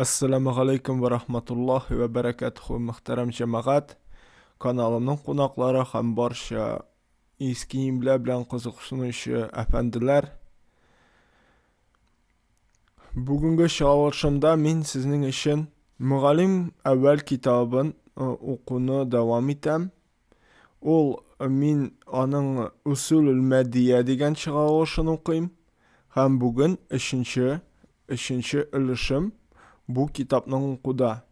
Әссәламү галәйкүм вә рахматуллаһи вә бәрәкәтүһү, мөхтәрәм җәмәгать, каналымның кунаклары һәм барча иске имлә белән кызыксынучы әфәнделәр. Бүгенге чыгарылышымда мин сезнең өчен Мөгаллим әүвәл китабын укуны дәвам итәм. Ул мин аның Усулул Мәдия дигән чыгарылышын укыйм. Һәм бүген өченче, өченче өлешем бу китапның укуда.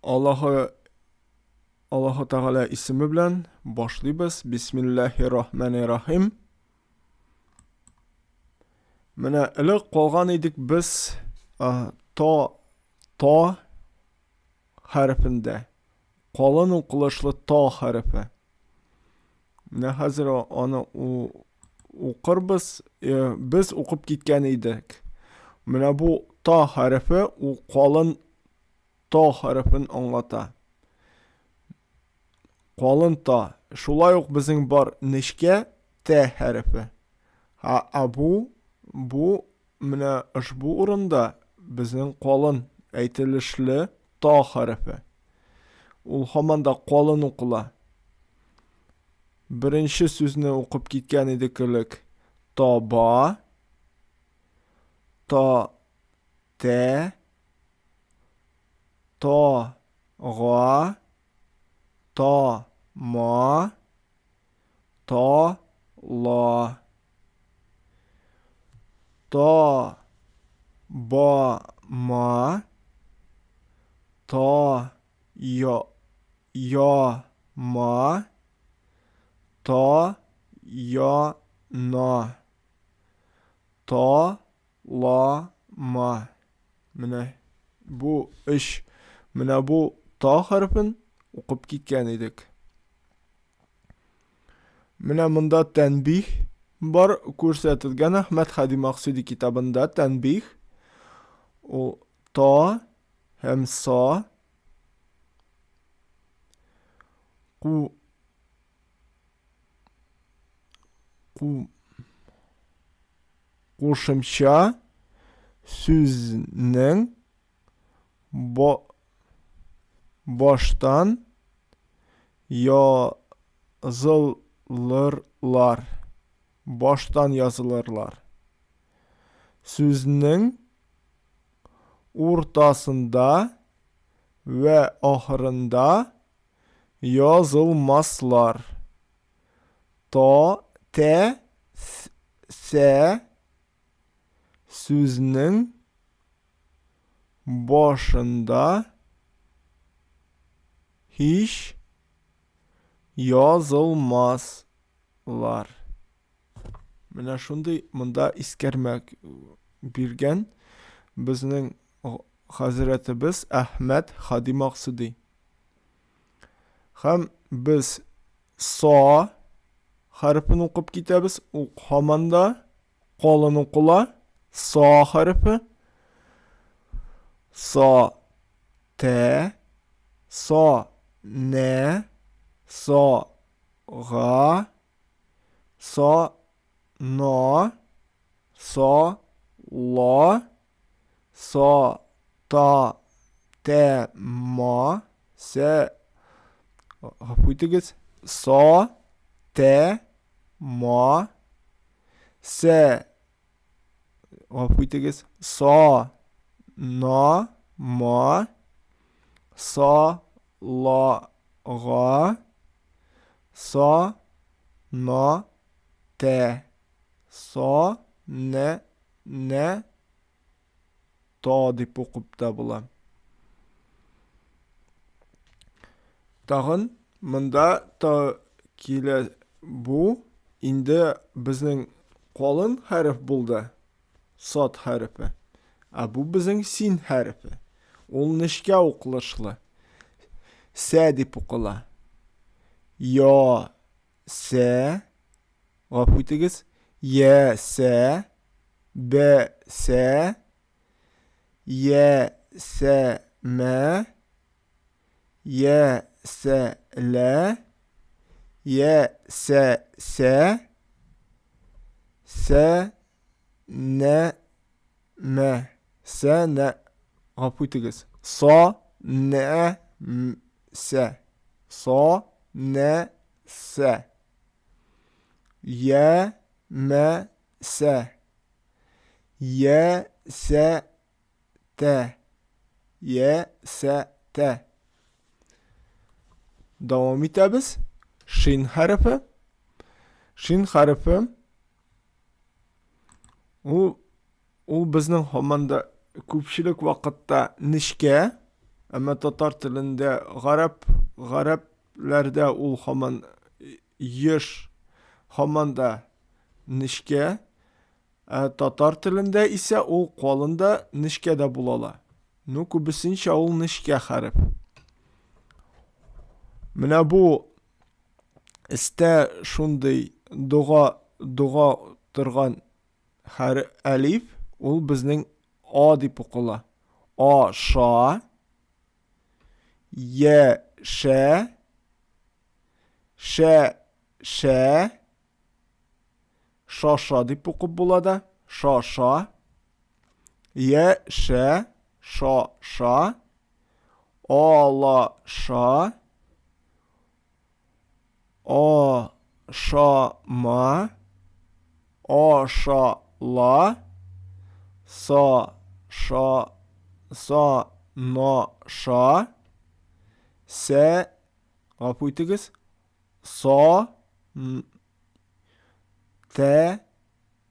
Аллаһы Аллаһы Тәгалә исеме белән башлыйбыз. Бисмиллаһир Рахманир Рахим. Менә элек калган идек без то то хәрефендә. Калын укылышлы то хәрефе. Менә хәзер аны укырбыз. Э, без укып киткән идек. Менә бу та хәрефе ул калын то хәрефен аңлата. Калын та. Шулай ук безнең бар нечкә тә хәрефе. Ә бу бу менә ошбу урында безнең калын әйтелешле та хәрефе. Ул һаман да калын укыла. Беренче сүзне укып киткән идек элек. Таба, та, тә, та, га, та, ма, та, ла. Та, ба, ма, та, я, я, ма, та, я, на. Та, ла, ма. Менә бу өч, менә бу та хәрефен укып киткән идек. Менә монда тәнбих бар күрсәтелгән Әхмәт Хади Максуди китабында тәнбих ул та һәм са ку ку кушымча сүзнең баштан язылырлар. Баштан язылырлар. Сүзнең уртасында вә ахырында язылмаслар. Та, тә, сә сүзнең башында һич язылмаслар. Менә шундый монда искәрмә биргән безнең хәзрәтебез Әхмәт Хади Максуди. Һәм без са хәрефен укып китәбез. Ул һаман да калын укыла. Са хәрефе. Са тә, са нә, са га, са на, са ла, са та, тә, ма, сә, гафу итегез, са, тә, ма, сә, гафу итегез, са, на, ма, са, ла, га, са, на, тә, са, нә, нә, та дип укып та була. Тагын монда та килә бу инде безнең калын хәреф булды. Сад хәрефе. Ә бу безнең син хәрефе. Ул нечкә укылышлы. Сә дип укыла. Я, сә, гафу итегез, я, сә, бә, сә, я, сә, мә, я, сә, лә, я, сә, сә, сә, нә, мә. Сә, нә, гафу итегез. Со, нә, сә. Со, нә, сә. Я, мә, сә. Я, сә, тә. Я, сә, тә. Дәвам итәбез. Шин хәрефе. Шин хәрефе ул ул безнең һаман да күпчелек вакытта нечкә, әмма татар телендә гарәп гарәпләрдә ул һаман еш һаман да нечкә. Ә татар телендә исә ул калын да, нечкә дә була ала. Ну, күбесенчә ул нечкә хәреф. Менә бу өстә шундый дога дога торган хәр әлиф, ул безнең а дип укыла. А ша я шә шә шә Ша-ша дип укып була да. Ша-ша. Я, шә, ша-ша. Ала-ша. А, ша, ма. А, ша, ла. Са, ша, са, на, ша. Сә, гафу итегез. Со, Тә,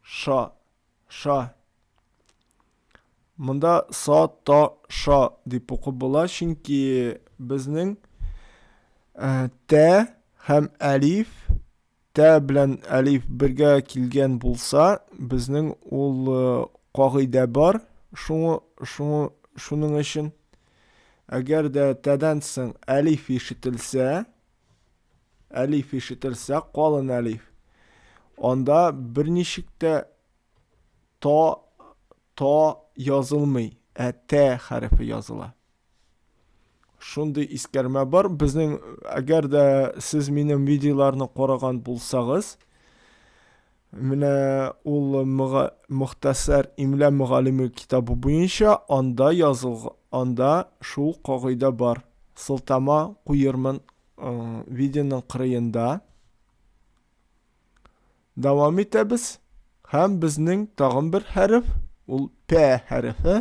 ша, ша. Монда са, та, ша дип укып була, чөнки безнең э, тә һәм әлиф, тә белән әлиф бергә килгән булса, безнең ул э, кагыйдә бар, шуңа, шуңа, шуның өчен. Әгәр дә тәдән соң әлиф ишетелсә, Әлиф ишетелсә, калын әлиф. Анда берничек тә та, та язылмый, ә тә хәрефе языла. Шундый искәрмә бар. Безнең, әгәр дә сез минем видеоларны караган булсагыз, менә ул Мөхтәсәр имла мөгаллиме китабы буенча анда язылган, анда шул кагыйдә бар. Сылтама куермын видеоның кырыенда. Дәвам итәбез. Һәм безнең тагын бер хәреф, ул П хәрефе.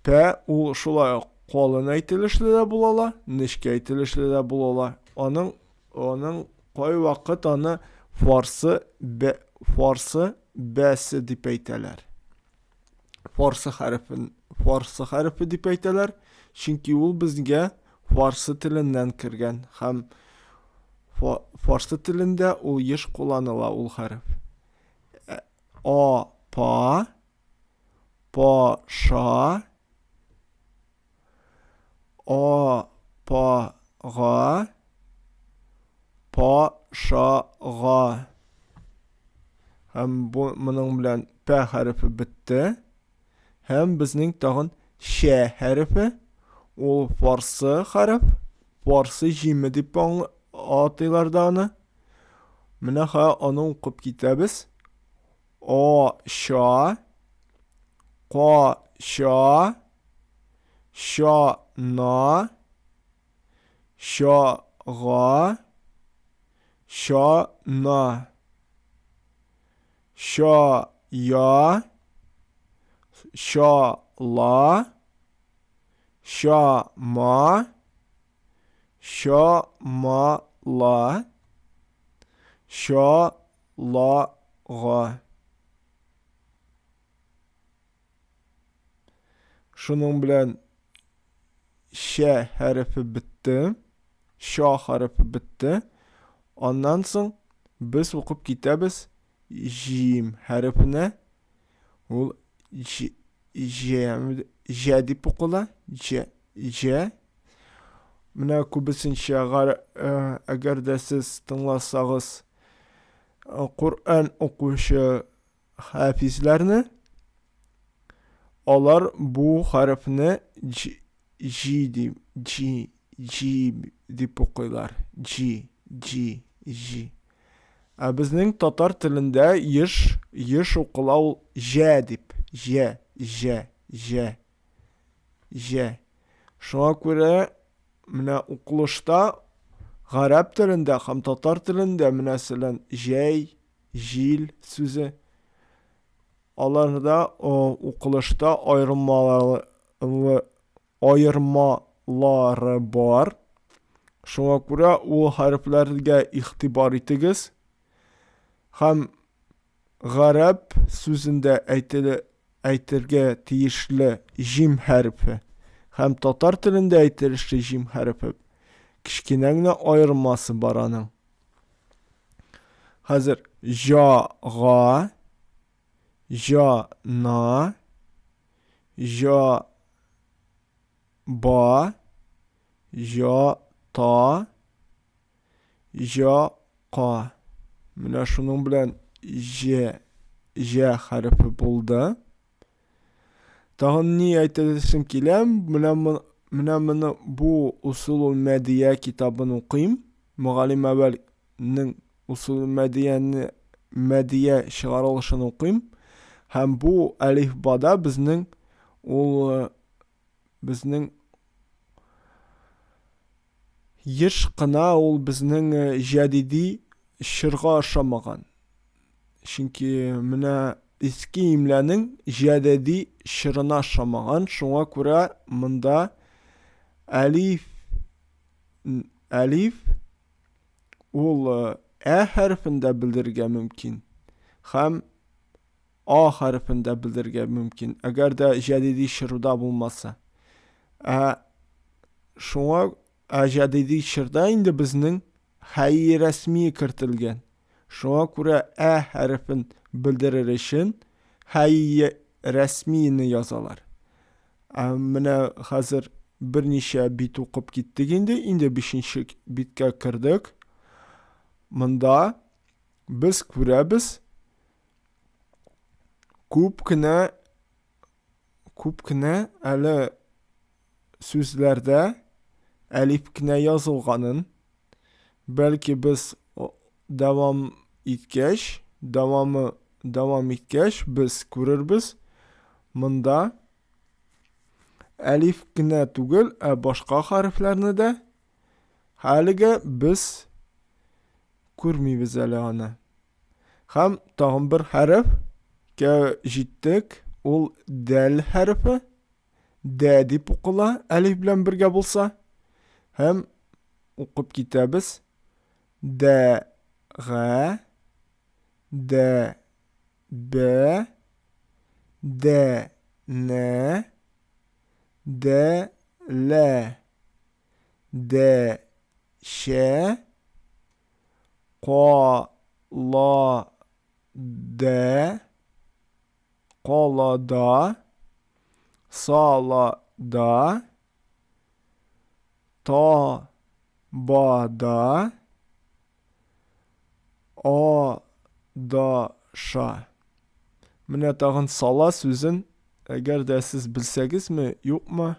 П ул шулай ук калын әйтелешле дә була ала, нечкә әйтелешле дә була ала. Аның аның кайвакыт аны фарсы б фарсы бәсе дип әйтәләр. Фарсы хәрефен фарсы хәрефе дип әйтәләр, чөнки ул безгә фарсы теленнән кергән һәм фарсы телендә ул еш кулланыла ул хәреф. Ә, а, па, па, ша, а, па, га, па, ша, га. Һәм бу моның белән П хәрефе бетте. Һәм безнең тагын Ч хәрефе, ул фарсы хәреф, фарсы җиме дип атыйлар да аны. Менә хә аны укып китәбез. О, ча, ка, ча, ча, на, ча, га, ча, на, ча, я, ча, ла, ча, ма, ча, ма, ла, ча, ла, га. Шуның белән шә хәрефе бетте. Ша хәрефе бетте. Аннан соң без укып китәбез җим хәрефенә. Ул җ, җ, җ дип укыла. Җ, җ. Менә күбесенчә э, әгәр дә сез тыңласагыз э, Коръән укучы Хафизләрне, алар бу хәрефне җи дип, җи, җи дип укыйлар. Җи, җи, җи. Ә безнең татар телендә еш, еш укыла ул җә дип, җә, җә. Җә. Җә. Шуңа күрә менә укылышта гарәп телендә һәм татар телендә мәсәлән җәй, җил сүзе аларда укылышта аермалары аермалары бар. Шуңа күрә ул хәрефләргә игътибар итегез. Һәм гарәп сүзендә әйтеле, әйтергә тиешле җим хәрефе һәм татар телендә әйтелешле җим хәрефе кечкенә генә аермасы бар аның. Хәзер җа-га, җа-на, җа ба, җа та, җа ка. Менә шуның белән җ, җ хәрефе булды. Тагын ни әйтәсем килә? Менә менә моны бу Усулул Мәдия китабын укыйм. Мөгаллим әвәл нең Усул Мәдияне Мәдия чыгарылышын укыйм. Һәм бу әлифбада безнең ул э, безнең еш кына ул безнең э, җәдиди чорга ошамаган. Чөнки менә иске имләнең җәдиди чорына ошамаган, шуңа күрә монда әлиф әлиф ул ә хәрефен дә белдерергә мөмкин һәм а хәрефен дә белдерергә мөмкин, әгәр дә җәдиди чорда булмаса. Ә шуңа ә җәдиди чорда инде безнең хәй рәсми кертелгән. Шуңа күрә ә хәрефен белдерер өчен хәй рәсмине язалар. Ә менә хәзер берничә бит укып киттек инде, инде бишенче биткә кердек. Монда без күрәбез күп кенә күп кенә әле сүзләрдә әлиф кенә язылганын, бәлки без дәвам иткәч, дәвамы дәвам иткәч, без күрербез, монда әлиф кенә түгел, ә башка хәрефләрне дә әлегә без күрмибез әле аны. Һәм тагын бер хәреф кә җиттек, ул дәл хәрефе. Дә дип укыла, әлиф белән бергә булса. Һәм укып китәбез. Дә, гә, дә, бә, дә, нә, дә, лә, дә, чә, ка, ла, дә, калада, салада, та, бада, а, да, ша. Менә тагын сала сүзен, әгәр дә сез белсәгезме, юкмы,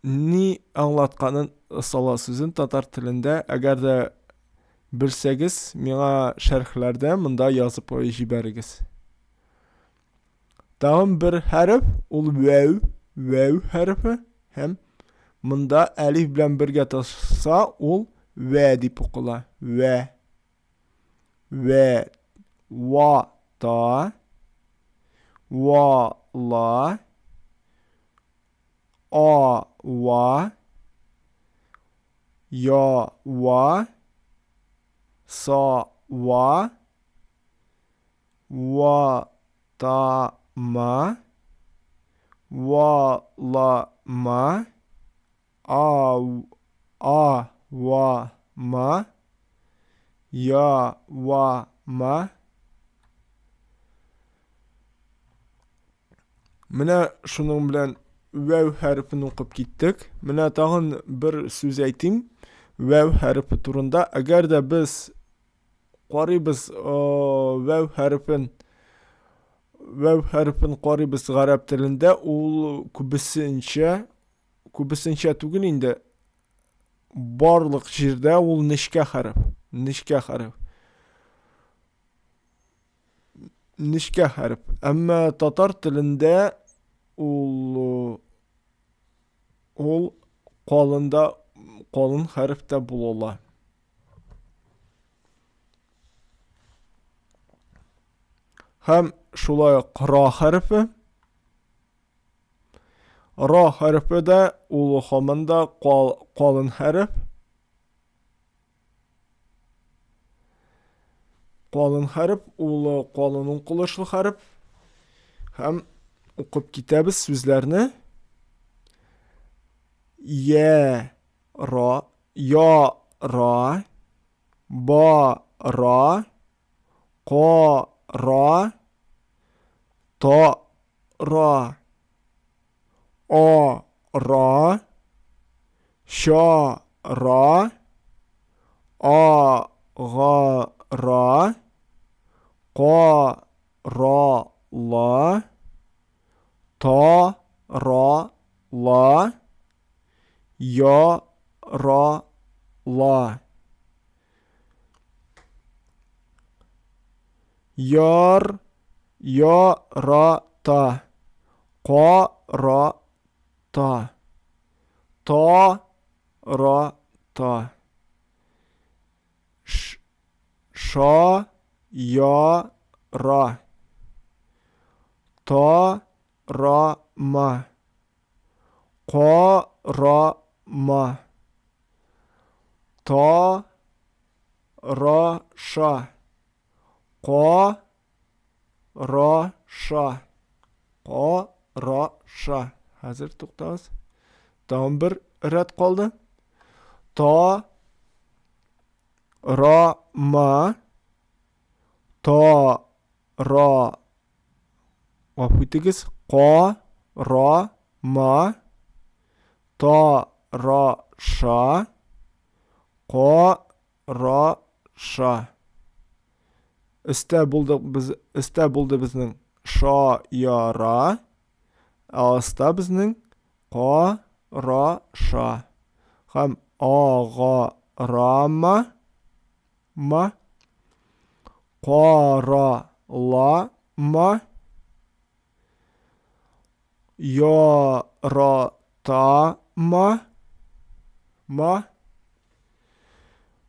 ни аңлатканын сала сүзен татар телендә, әгәр дә белсәгез, миңа шәрхләрдә монда язып җибәрегез. Тагын бер хәреф, ул вәү, вәү хәрефе һәм монда әлиф белән бергә торса, ул вә дип укыла. Вә. Вә, ва, та, ва, ла, а, ва, я, ва, са, ва, ва, та, ма, ва, ла, ма, а, а, ва, ма, я, ва, ма. Менә шуның белән вәү хәрефен укып киттек. Менә тагын бер сүз әйтим вәү хәрефе турында. Әгәр дә без карыйбыз вәү хәрефен вәү хәрефен карыйбыз гарәп телендә, ул күбесенчә күбесенчә түгел инде, барлык җирдә ул нечкә хәреф, нечкә хәреф. Нечкә хәреф. Әмма татар телендә ул ул калында калын хәреф тә була ала. Һәм шулай ук ра хәрефе. Ра хәрефе дә ул һаман да кал, калын хәреф. Калын хәреф, ул калын укылышлы хәреф. Һәм укып китәбез сүзләрне. Я, ра, я, ра, ба, ра, ка, ра, та, ра, а, ра, ча, ра, а, га, ра, ка, ра, ла, та, ра, ла, я, ра, ла. Яр, я, ра, та. Ка, ра, та. Та, ра, та. Ш, ша, я, ра. Та, ра, ма. Ка, ра, ма. Та, ра, ша. Ка, ра, ша. Ка, ра, ша. Хәзер туктагыз. Тагын бер рәт калды. Та, ра, ма. Та, ра, гафу итегез. Ка, ра, ма. Та, ра, ша. Ка, ра, ша. Өстә булды без өстә булды безнең ша, я, ра. Ә аста безнең ка, ра, ша. Һәм а, га, ра, ма, ма. Ка, ра, ла, ма. Я, ра, та, ма, ма.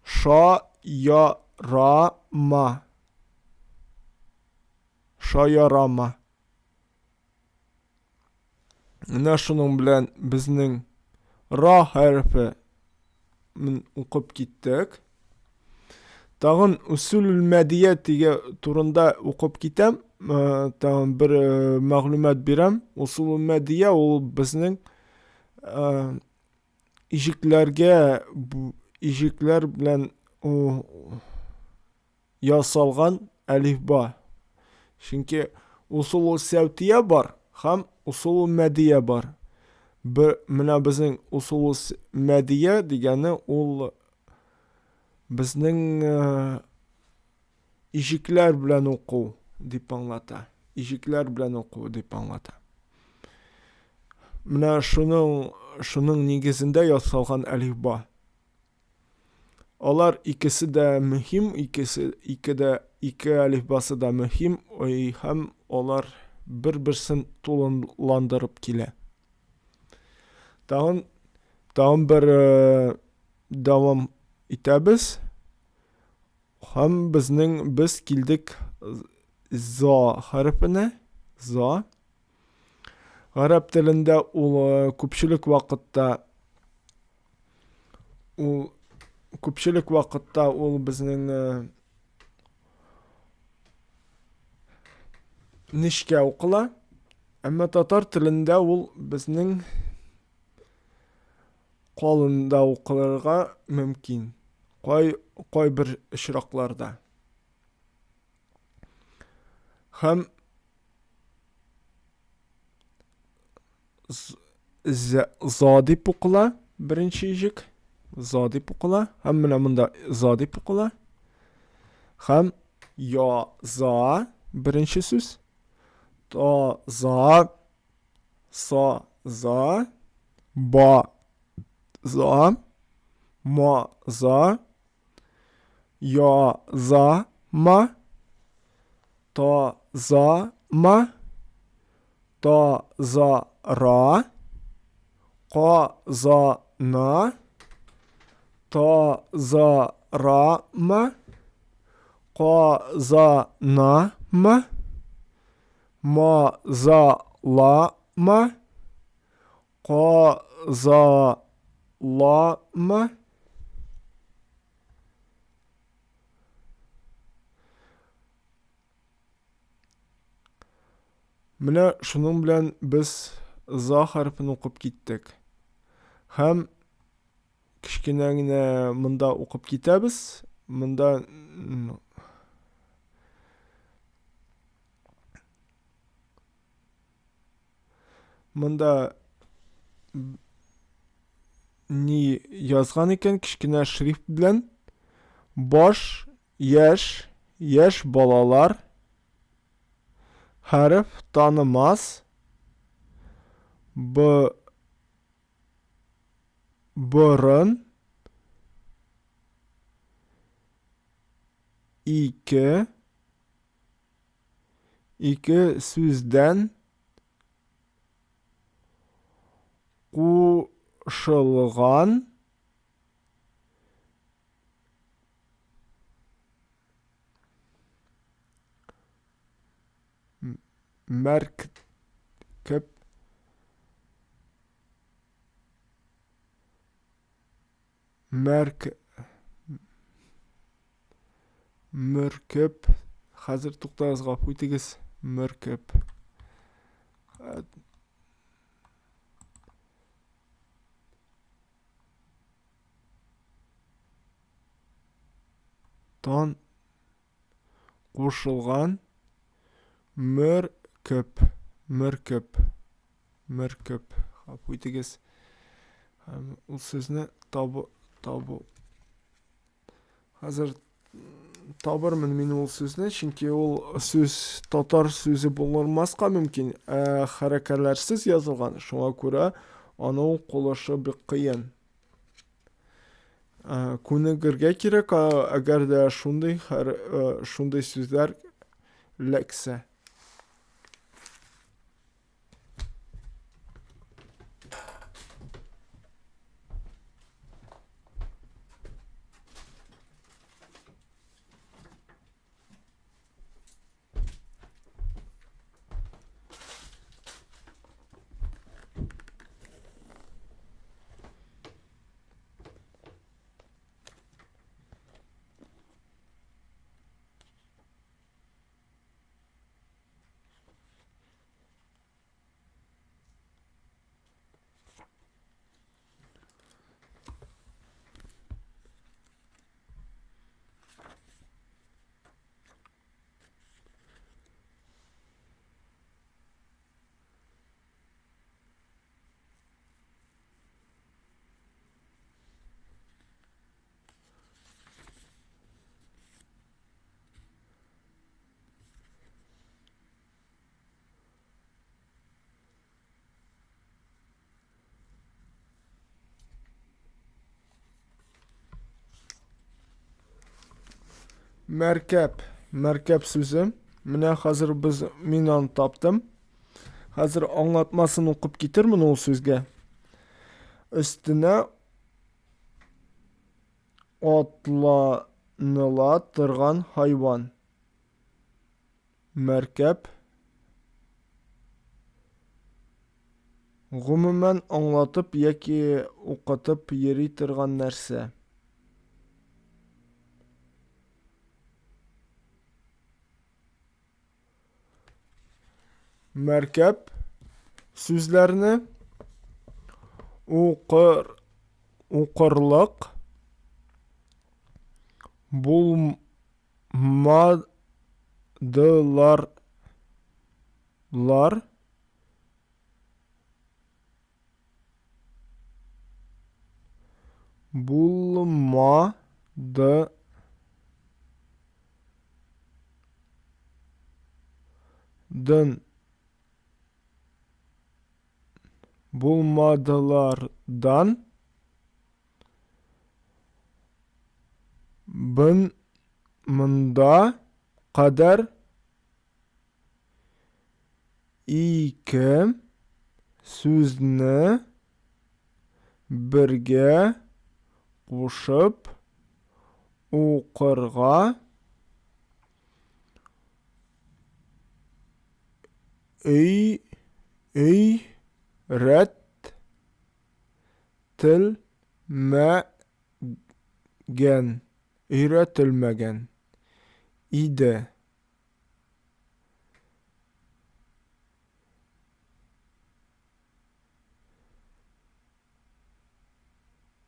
Ша, я, ра, ма. Ша, я, ра, ма. Менә шуның белән безнең ра хәрефе укып киттек. Тагын усулул мәдия дигә турында укып китәм. Э, тагын бер э, мәгълүмат бирәм. Усулул мәдия ул безнең э, иҗекләргә иҗекләр белән ясалган әлифба. Чөнки усулул сәүтия бар һәм усулул мәдия бар. Бер, менә безнең усулул мәдия дигәне ул безнең э, иҗекләр белән уку дип аңлата. Иҗекләр белән уку дип аңлата. Менә шуның шуның нигезендә ясалган әлифба. Алар икесе дә мөһим, икесе ике дә ике әлифбасы да мөһим, һәм алар бер-берсен тулыландырып килә. Тагын тагын бер э, дәвам итәбез. Һәм безнең без килдек за хәрефенә, за. Гарәп телендә ул э, күпчелек вакытта ул күпчелек вакытта ул безнең э, нечкә укыла. Әмма татар телендә ул безнең калында укылырга мөмкин. Кай кайбер очракларда. Һәм за дип укыла беренче иҗек. За дип укыла. Һәм менә монда за дип укыла. Һәм я за беренче сүз. Та за са за ба за ма за я за ма та за ма. Тазара, казана, тазарама, казанама, мазалама, казалама. Менә шуның белән без за хәрефен укып киттек. Һәм кечкенә генә монда укып китәбез. Монда Монда ни язган икән кечкенә шрифт белән? Баш, яшь, яшь балалар, хәреф танымас, б, борын, ике, ике сүздән кушылган мәркеп Мәрк Мөркеп. Хәзер туктагыз, гафу итегез. Мөркеп. Тан кушылган мөркеп, мөркеп, мөркеп. Гафу итегез. Һәм ул сүзне табу, табу. Хәзер табырмын мин ул сүзне, чөнки ул сүз татар сүзе булмаска мөмкин, ә хәрәкәләрсез язылган, шуңа күрә аның укылышы бик кыен. Күнегергә кирәк, әгәр дә шундый шундый сүзләр эләксә. Мәркәп. Мәркәп сүзе. Менә хәзер без мин аны таптым. Хәзер аңлатмасын укып китермен ул сүзгә. Өстенә атланыла торган хайван. Мәркәп. Гомумән, аңлатып яки укытып йөри торган нәрсә. Мәркәп сүзләрне укыр укырлык булмадылар лар булмады дын булмадылардан бын монда кадәр. Ике сүзне бергә кушып укырга өй өй рәт тел мә гән өйрәтелмәгән иде.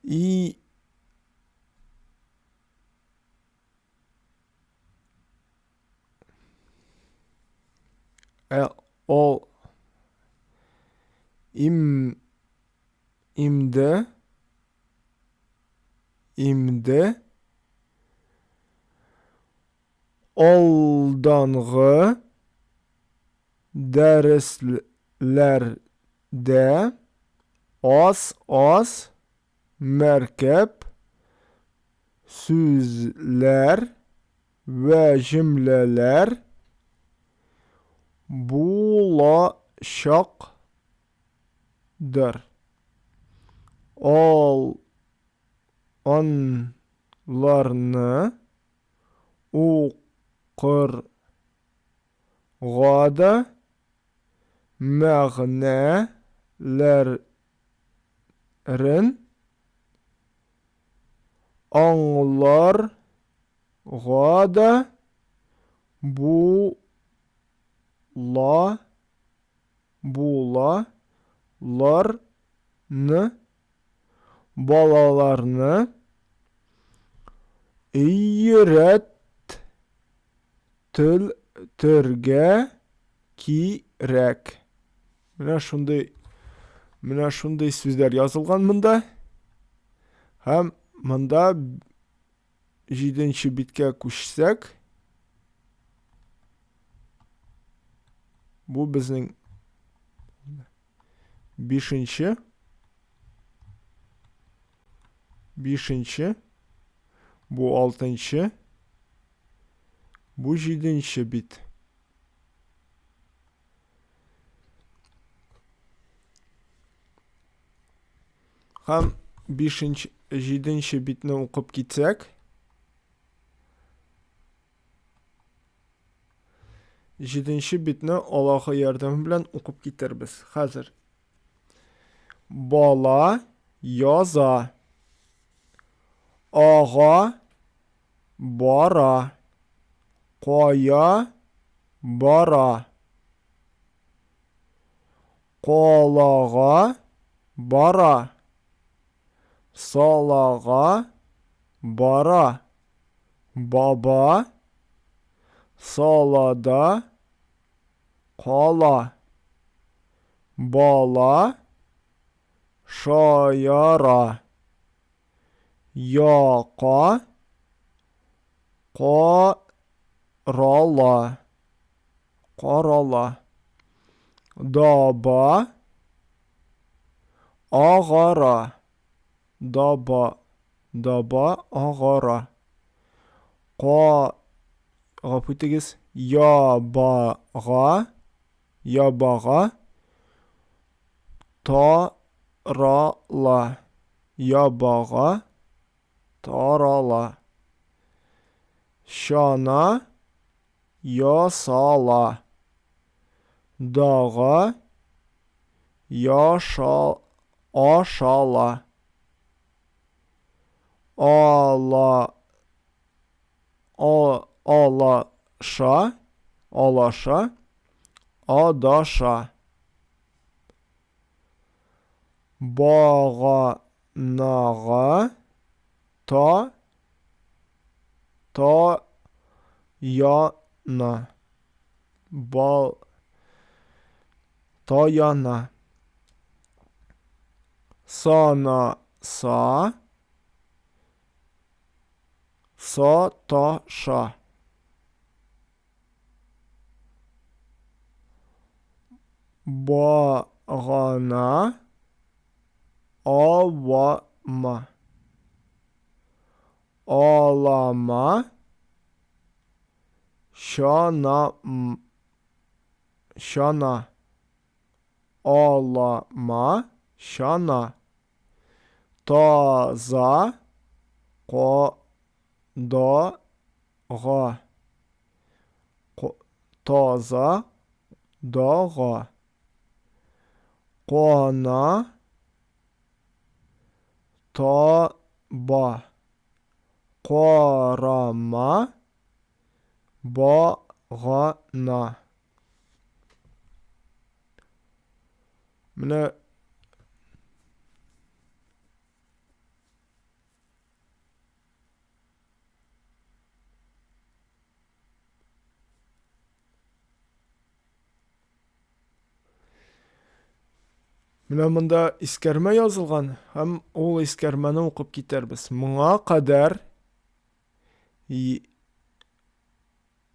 И Ә ол им имде имде алдангы дәресләрдә аз-аз мәркәб сүзләр вә җөмләләр булачактыр. Ал анларны укырга да, мәгънәләрен аңларга да була, була, лар, ны, балаларны өйрәт тел төргә кирәк. Менә шундый менә шундый сүзләр язылган монда. Һәм монда җиденче биткә күчсәк, бу безнең бишенче бишенче бу алтынчы бу җиденче бит. Һәм бишенче, җиденче битне укып китсәк, җиденче битне Аллаһы ярдәме белән укып китербез. Хәзер. Бала яза. Ага бара. Кая бара. Калага бара. Салага бара. Баба салада кала. Бала шаяра. Яка карала. Карала. Даба агара. Даба даба агара. Ка гафу итегез. Ябага ябага тарала. Ябага тарала. Чана ясала. Дага яша ашала. Ала а, алаша алаша адаша. Баганага та та яна. Бал таяна. Сана са са та ша. Багана авама. Алама чана чана. Алама, чана. Таза, ка, да, га. Таза, дага. Кана, таба. Карама, багана. Менә Менә монда искәрмә язылган һәм ул искәрмәне укып китәрбез. Моңа кадәр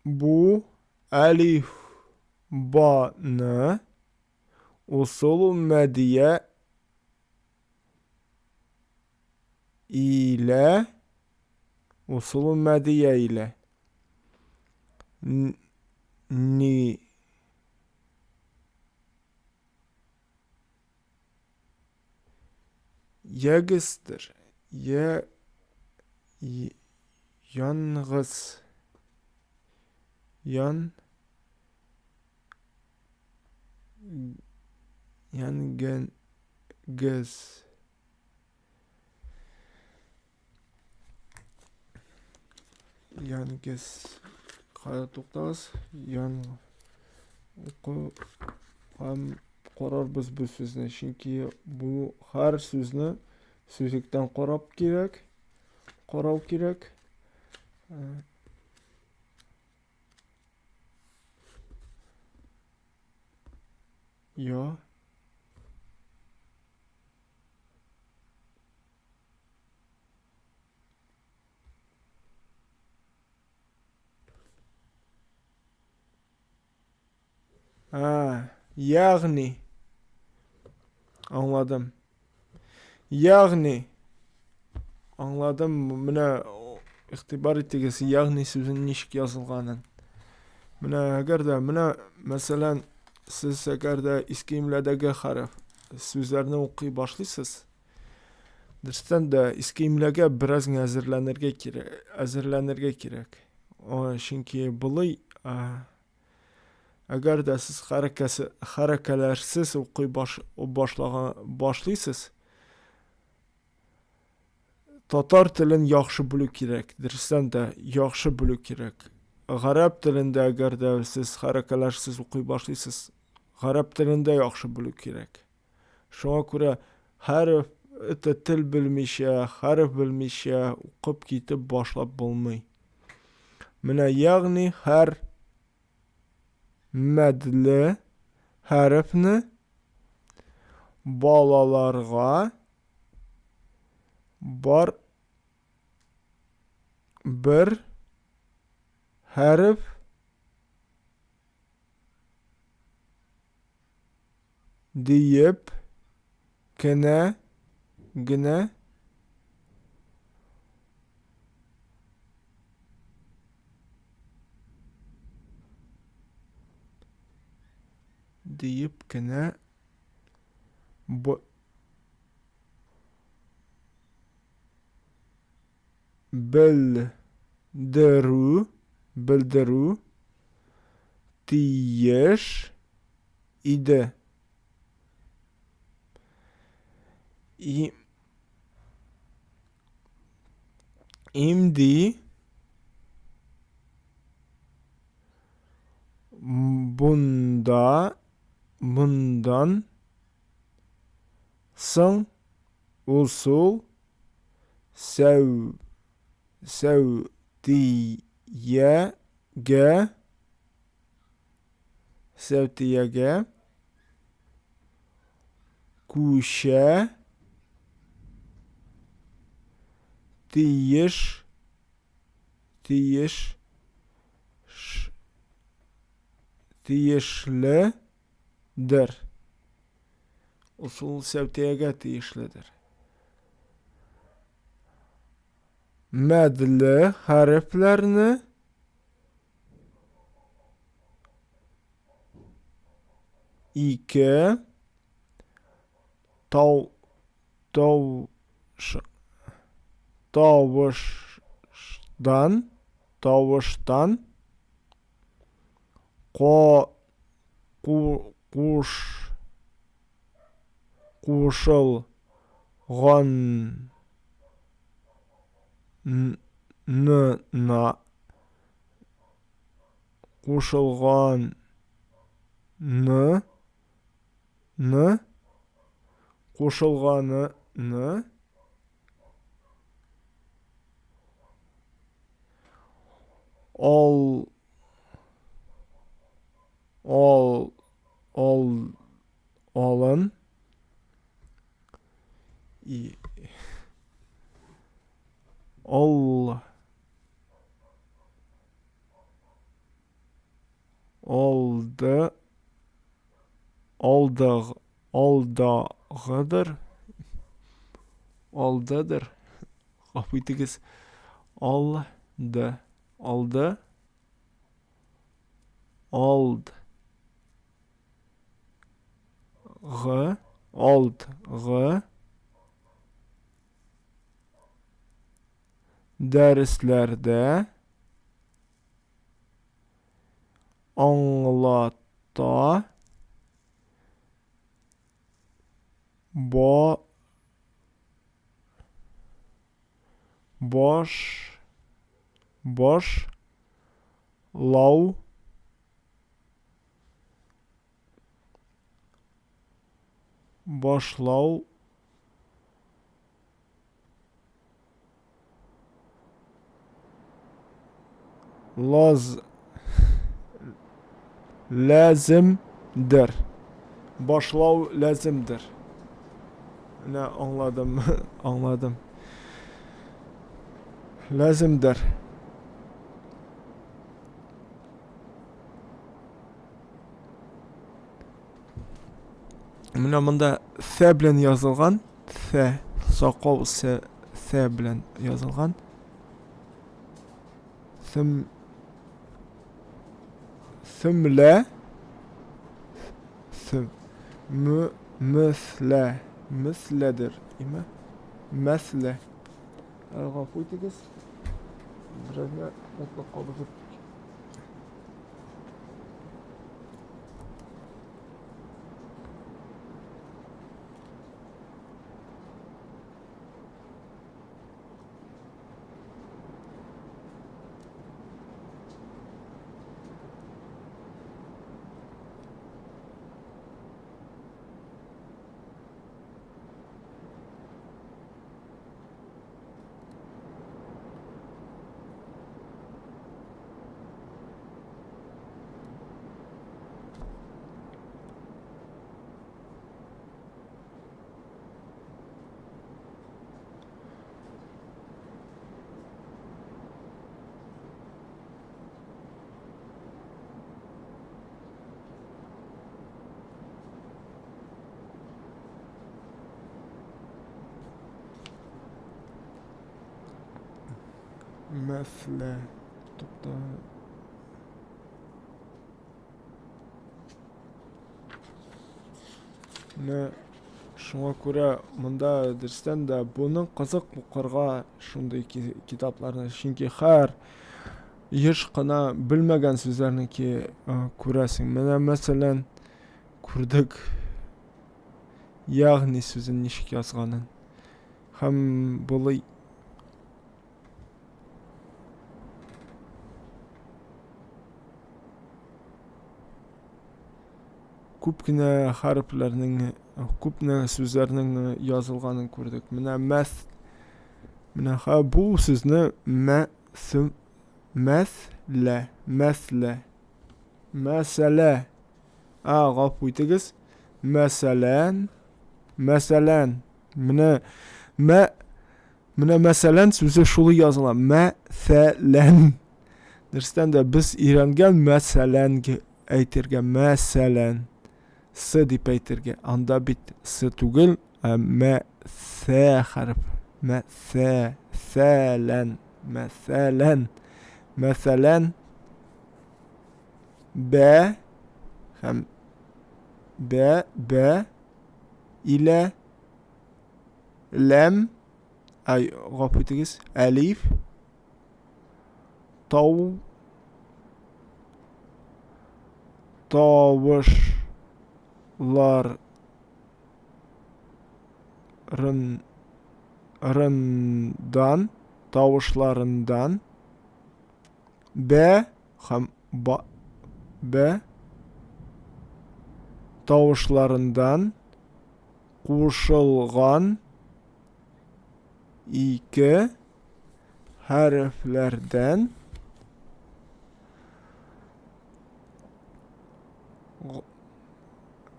бу әлиф баны усулу мәдия илә усулу мәдия илә ни Ягездер, я янгыз, ян янгенгез. Янгез. Кая туктагыз? Ян уку һәм карарбыз бу сүзне, чөнки бу һәр сүзне сүзлектән карап кирәк, карау кирәк. Я. А, ягъни. Аңладым. Ягъни. Аңладым. Менә игътибар итегез, ягъни сүзен ничек язылганын. Менә әгәр дә, менә мәсәлән, сез әгәр дә иске имләдәге хәреф сүзләрне укый башлыйсыз, Дөрестән дә, иске имләгә бераз генә әзерләнергә кирәк, әзерләнергә кирәк. Чөнки болай, әгәр дә сез хәрәкәсе, хәрәкәләрсез укый баш, башлаган, башлыйсыз, татар телен яхшы белү кирәк, дөрестән дә, яхшы белү кирәк. Гарәп телендә әгәр дә сез хәрәкәләрсез укый башлыйсыз, гарәп телен дә яхшы белү кирәк. Шуңа күрә хәреф, это тел белмичә, хәреф белмичә укып китеп башлап булмый. Менә ягъни һәр мәдле хәрефне балаларга бар бер хәреф Диеп кенә генә диеп кенә белдерү белдерү тиеш иде. И имди бунда бундан соң усул сәү сәүтиягә сәүтиягә күчә тиеш тиеш тиешледер. Усул сәүтиягә тиешледер. Мәдле хәрефләрне ике Тау тау ш тавыштан тавыштан ко ку куш кушылган н на кушылган ны ны кушылганы ны ал ал ал алын и ал алды алдыг алдагыдыр алдыдыр гафу итегез алды алды алд г алд г дәресләрдә аңлата ба баш баш лау башлау Лаз ләземдер. Башлау ләземдер. Менә аңладым, аңладым. Ләземдер. Менә монда сә белән язылган, сә, сакау сә, сә белән язылган. Сөм Сөмлә Сөм Мө Мөслә Мөсләдер, име? Мәслә. Гафу итегез. Беразны утны кабызып Мәслә. Тукта. Менә шуңа күрә монда дөрестән дә буның кызык укырга шундый китапларны, чөнки һәр еш кына белмәгән сүзләрне күрәсең. Менә мәсәлән, күрдек ягъни сүзен ничек язганын. Һәм болай күп кенә хәрефләрнең, күп кенә сүзләрнең язылганын күрдек. Менә мәс, менә ха бу сүзне мә сү мәс лә, мәслә. Мәсәлә. А, гафу итегез. Мәсәлән, мәсәлән. Менә мә менә мәсәлән сүзе шулай языла. Мәсәлән. Дөрестән дә без өйрәнгән мәсәлән әйтергә, мәсәлән. С дип әйтергә. Анда бит с түгел, ә мә сә хәреф. Мә сә, сәлән, мәсәлән. Мәсәлән, бә һәм бә, бә илә. Ләм, ай, гафу итегез, әлиф, тау, тавышлар, рын, рындан, тавышларындан, бә һәм ба, бә тавышларындан кушылган ике хәрефләрдән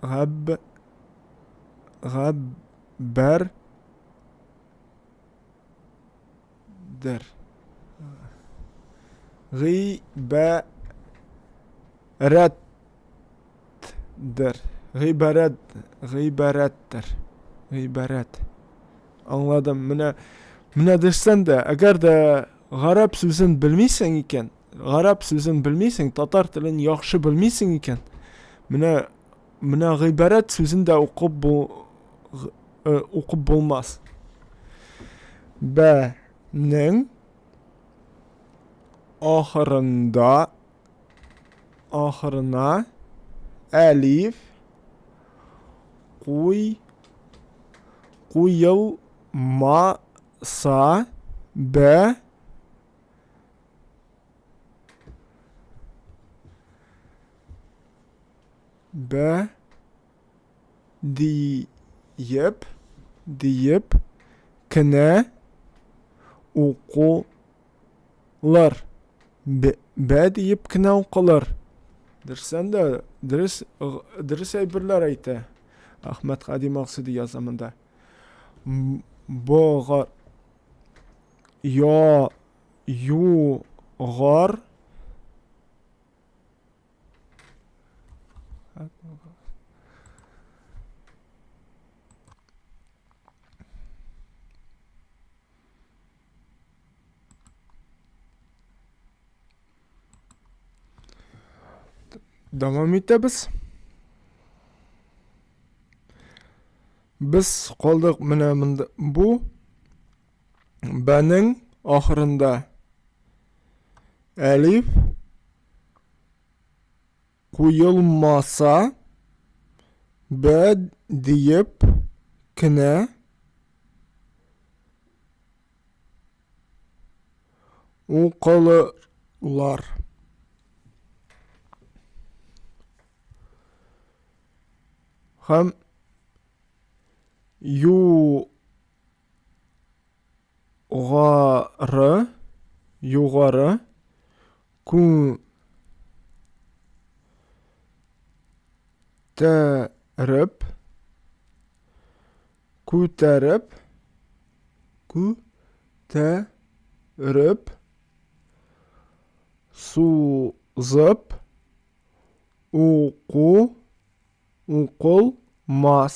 габ габбәр дер гыйбәрәт дер гыйбәрәт гыйбәрәттер гыйбәрәт аңладым менә менә дөрестән дә әгәр дә гарәп сүзен белмисең икән гарәп сүзен белмисең татар телен яхшы белмисең икән менә менә гыйбәрәт сүзен дә укып бу э, укып булмас бә нең ахырында ахырына әлиф куй куелмаса бә бә диеп диеп кенә уку лыр. Бә диеп кенә укылыр. Дөрестән дә, дөрес, дөрес әйберләр әйтә. Әхмәт Һади Максуди яза монда. Богар я ю гар Дәвам итәбез. Без калдык менә монда бу бәнең ахырында әлиф куелмаса бә диеп кенә укылырлар. Һәм ю Гары, югары, кү, тә, реп, күтәреп, кү, тә, реп, сузып, уку, Укылмас.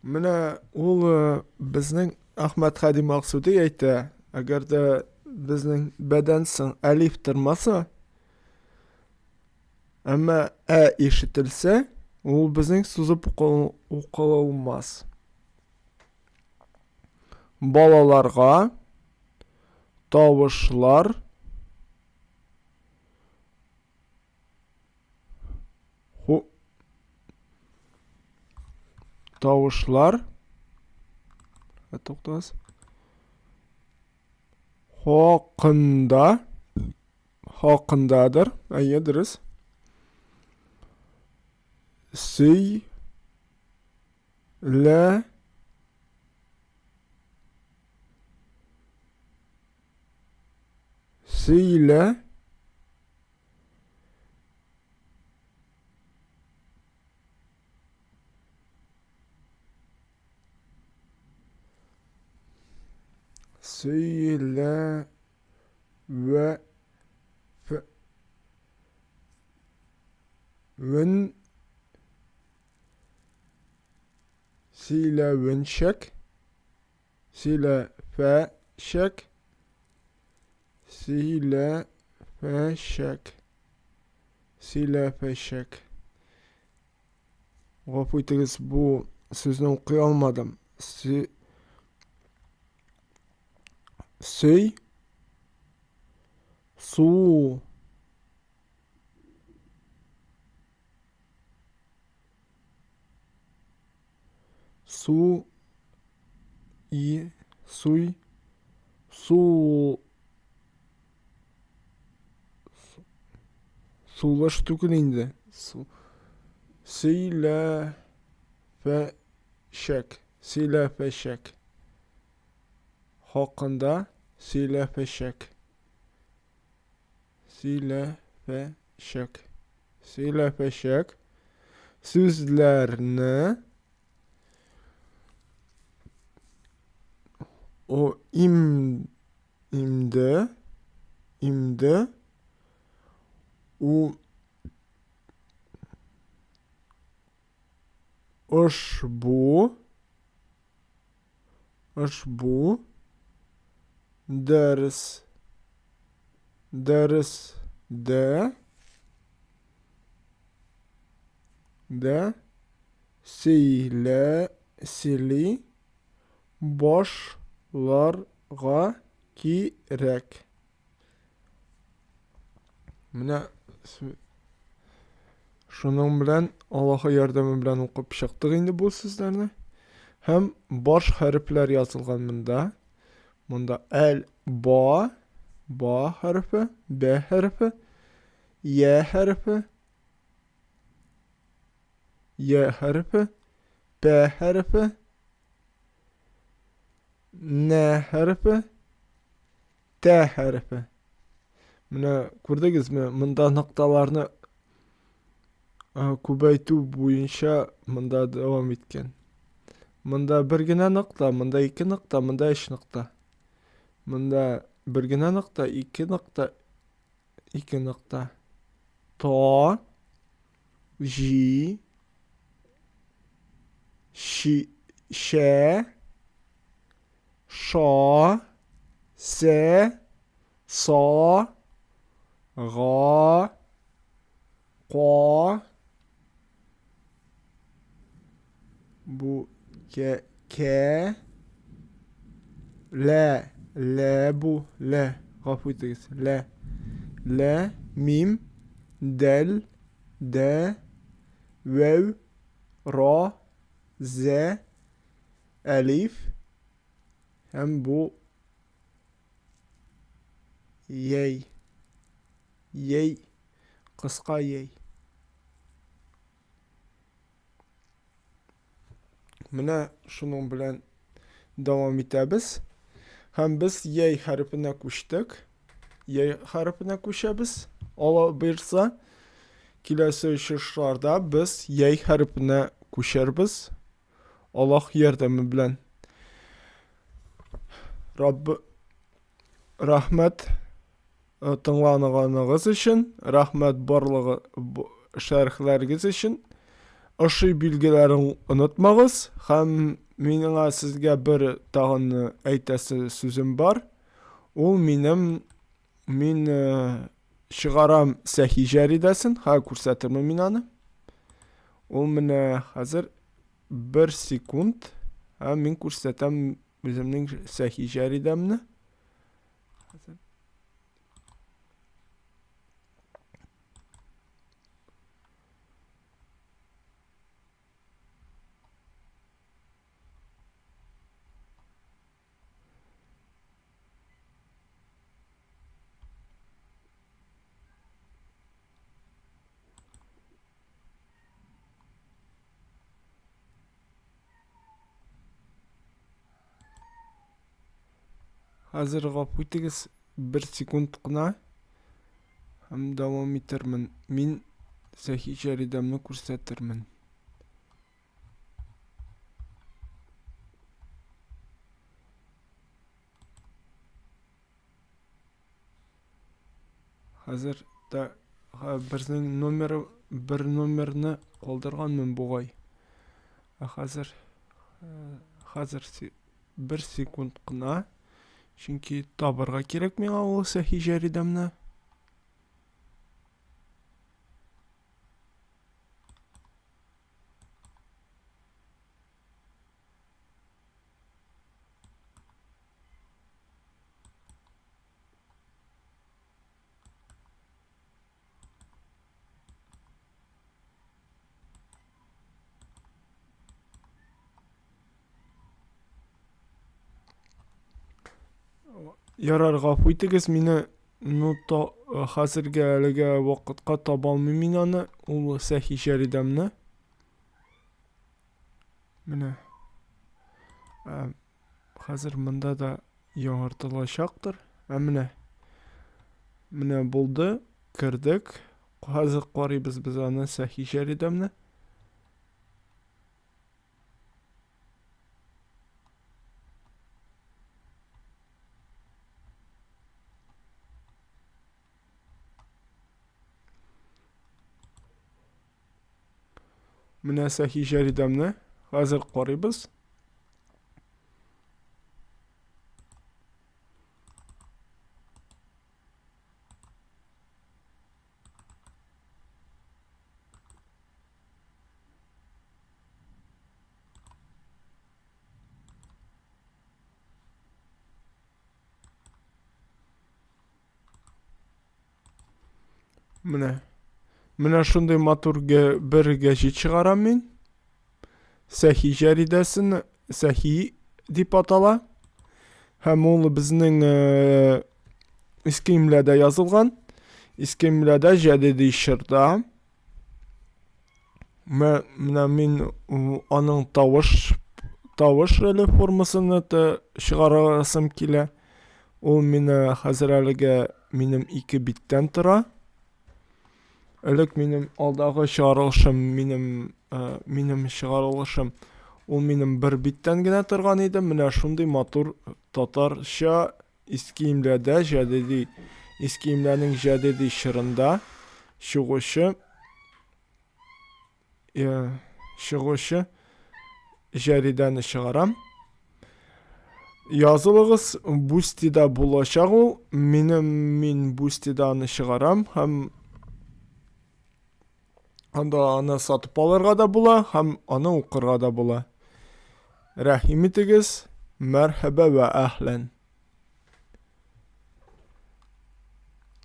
Менә ул э, безнең Әхмәт Хәди Максуди әйтә, әгәр дә безнең бәдән соң әлиф тормаса, әмма ә ишетелсә, ул безнең сузып укылмас. Балаларга тавышлар Ху тавышлар туктагыз. Хакында хакындадыр. Әйе, дөрес. Сөй лә сөйлә Сөйлә вә ф вен сөйләвенчәк сөйләфәчәк Сөйләфәчәк. Сөйләфәчәк. Гафу итегез, бу сүзне укый алмадым. Сө Сөй Су Су и суй су сулыш түгел инде. Су сөйләфәчәк. Сөйләфәчәк. Хакында сөйләфәчәк. Сөйләфәчәк. Сөйләфәчәк. Сүзләрне о им имде имде у ошбу ошбу дәрес дәрестә дә сөйлә сөйли башларга кирәк. Менә шуның белән Аллаһы ярдәме белән укып чыктык инде бу сүзләрне. Һәм баш хәрефләр язылган монда. Монда әл, ба, ба хәрефе, бә хәрефе, я хәрефе, я хәрефе, пә хәрефе, нә хәрефе, Тә хәрефе. Менә күрдегезме, монда нокталарны күбәйтү буенча монда дәвам иткән. Монда бер генә нокта, монда ике нокта, монда өч нокта. Монда бер генә нокта, ике нокта, ике нокта. Та, җи, ши, шә, Ша, сә, са, га, ка, бу кә, кә, лә, лә бу, лә, гафу итегез, лә, лә, мим, дәл, дә, вәү, ра, зә, Әлиф һәм бу йәй. Йәй, кыска йәй. Менә шуның белән дәвам итәбез. Һәм без йәй хәрефенә күчтек. Йәй хәрефенә күчәбез. Алла боерса, киләсе очрашларда без йәй хәрефенә күчәрбез. Аллаһ ярдәме белән. Раббы рәхмәт э, тыңланыганыгыз өчен, рәхмәт барлыгы шәрехләрегез өчен. Ошый билгеләрен онытмагыз һәм миңа сезгә бер тагын э, әйтәсе сүзем бар. Ул минем мин э, чыгарам сәхи җәридәсен, ха күрсәтермен мин аны. Ул менә хәзер бер секунд, ә мин күрсәтәм үземнең сәхи җәридәмне. Хәзер Хәзер гафу итегез, бер секунд кына һәм дәвам итермен. Мин Сәхи җәридәмне күрсәтермен. Хәзер дә безнең номер бер номерны калдырганмын бугай. Ә хәзер хәзер бер секунд кына, чөнки табырга кирәк миңа ул сәхи җәридәмне. Ярар, гафу итегез мине, ну та хәзергә әлегә вакытка таба алмыйм мин аны, ул сәхи җәридәмне. Менә. Ә, хәзер монда да яңартылачактыр. Ә менә. Менә булды, кердек. Хәзер карыйбыз без аны сәхи җәридәмне. Менә сәхи җәридәмне хәзер карыйбыз. Менә. Менә шундый матур бер гәҗит чыгарам мин. Сәхи җәридәсен Сәхи дип атала. Һәм ул безнең э, иске имләдә язылган. Иске имләдә җәдиди чорда. Менә мин аның тавыш тавыш әле формасын это чыгарасым килә. Ул мине хәзер әлегә минем ике биттән тора. Элек минем алдагы чыгарылышым минем э, минем чыгарылышым ул минем бер биттән генә торган иде. Менә шундый матур татарча Иске имләдә җәдиди Иске имләнең җәдиди чорында чыгучы чыгучы җәридәне чыгарам. Язылыгыз, Бустида булачак ул. Минем мин Бустида аны чыгарам һәм Анда аны сатып алырга да була һәм аны укырга да була. Рәхим итегез, мәрхәбә вә әһлән.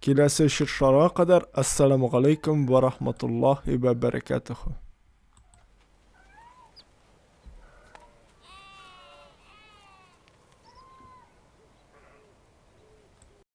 Киләсе очрашуларга кадәр ассаламу галәйкүм вә рахматуллаһи вә бәрәкәтүһү.